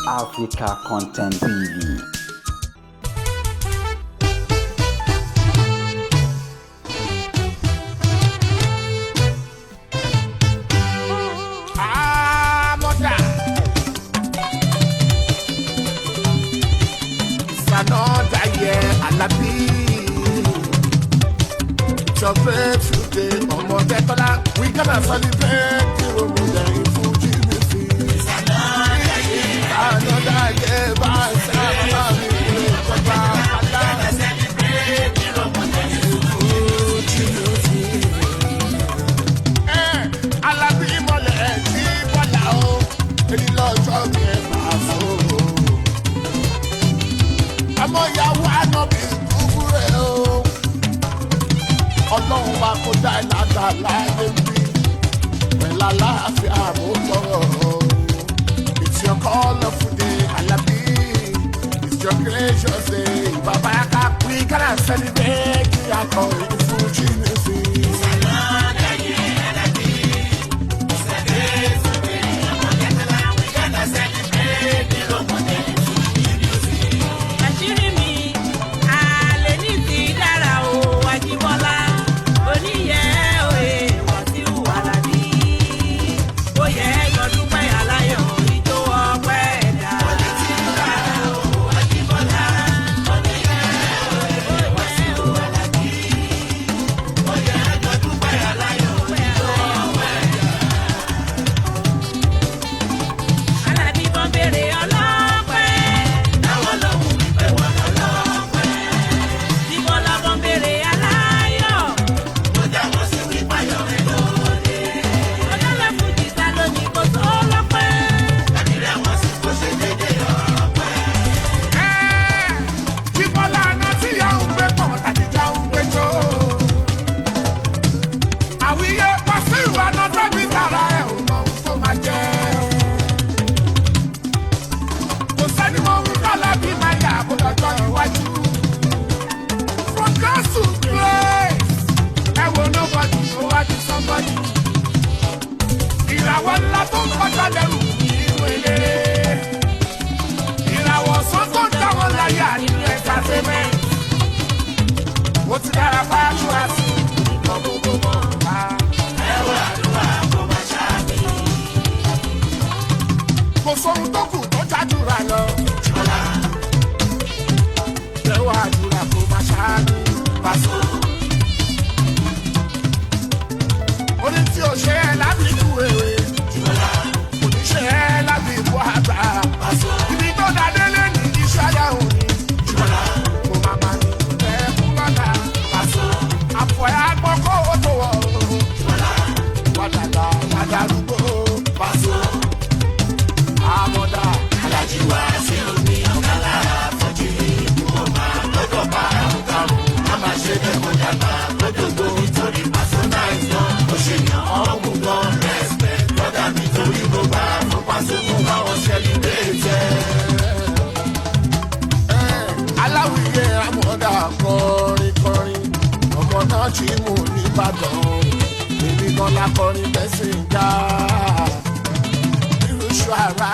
Africa Content TV. Ah, mother. It's another year, Alabi. It's your birthday, ọmọ Tẹ́tọ́lá. We gonna celebrate the Ramadan in Fuji music. It's another year, bá a sábà mi kúrò kọjá pátá. Fuji music. Alábí mọ̀lẹ́ tí bọ́lá o, èyí lọ́jọ́ mi ẹ̀ máa fò. Ọmọ ìyàwó ànábì kúkú rẹ̀ o. Ọlọ́run wa kó dá ìlànà láyé bí. Pẹ̀lú àlàáfíà mo tọrọ. It's your colourful day, Alábí. It's your gracious day. Bàbá ká we gonna celebrate the akọrin Fuji music. Àṣírí mi, àlè ní ti dára o, Ajíbọ́lá. Oníyẹ òye, Wàsíù Àlàbí. Oyè yọdúpẹ́ aláyọ̀, ijó ọpẹ́ ẹ̀dá. Oní ti dára o, Ajíbọ́lá. Oníyẹ òye, Wàsíù Àlàbí. Oyè yọdúpẹ́ aláyọ̀, ijó ọpẹ́ ẹ̀dá. Àlàbí kan béèrè ọlọ́pẹ́. Táwọn lòun wípé wọ́n lọ́lọ́pẹ́. Bíbọ́lá kan béèrè aláyọ̀. Ó já wọn sí wípáyọ̀ rẹ̀ lóde. Ọ̀dọ́lẹ̀ fújì ta ló ní kó tó lọ́pẹ́. Àdìrẹ́ wọn sì kó ṣe déédéé ọpẹ́. Jíbọ́lá aná tí ìyá ń gbé pọ̀ tàbí já ń gbé jó. Àwíyé Wàsíù aná tẹ́bí tara ẹ̀ ò mọ ohun tó máa jẹ́. Kò sẹ́ni mọ ohun kọ́lá bí máa yà bó lọ́jọ́ iwájú. From grass to grace, ẹ wo nobody ó wá di somebody. Ìràwọ̀ ńlá tó ń kọjá lẹ́rù nínú eléré. Ìràwọ̀ ọ̀sán tó ń dá wọn láyà nínú entertainment. Mo ti dára fáájú àti nǹkan gbogbo mọ̀ ká. Ẹ̀wọ̀n àdúrà kò máa ṣáàbì. Kò sóhun tó kù tó jádùrà lọ. Ẹwà àdúrà kò máa ṣáájú pàṣọ. Orí tí o ṣe é lábìkú èrè. Kò ní ṣe é lábìkú àgbà. Ibi tó dá délé ní iṣẹ́ ayé òní. Kò máa ma ní ẹkún lọ́la. Àfọ̀ ẹ̀ àgbọ̀ kó o tó wọ̀. Wàdàdà wàdàrúgbó. Àmọ̀dá. Alájí wá sí omi ọ̀gá lára fọ́jú ikú ọba lọ́dọ̀ bá àrùn má máa ṣe bẹ́ẹ̀ kó dàgbà lójoojú nítorí pàṣẹ náà ìtàn ó ṣe yàn ọ́gùn gan respect lọ́dà mi torí mo bá fún pàṣẹ fún báwọn celebrate ẹ̀. Aláwìyé amọ̀dá kọrin kọrin ọmọ náà tí mò nìbàdàn èmi kan lákọrin bẹ́sìn já irúṣu ara.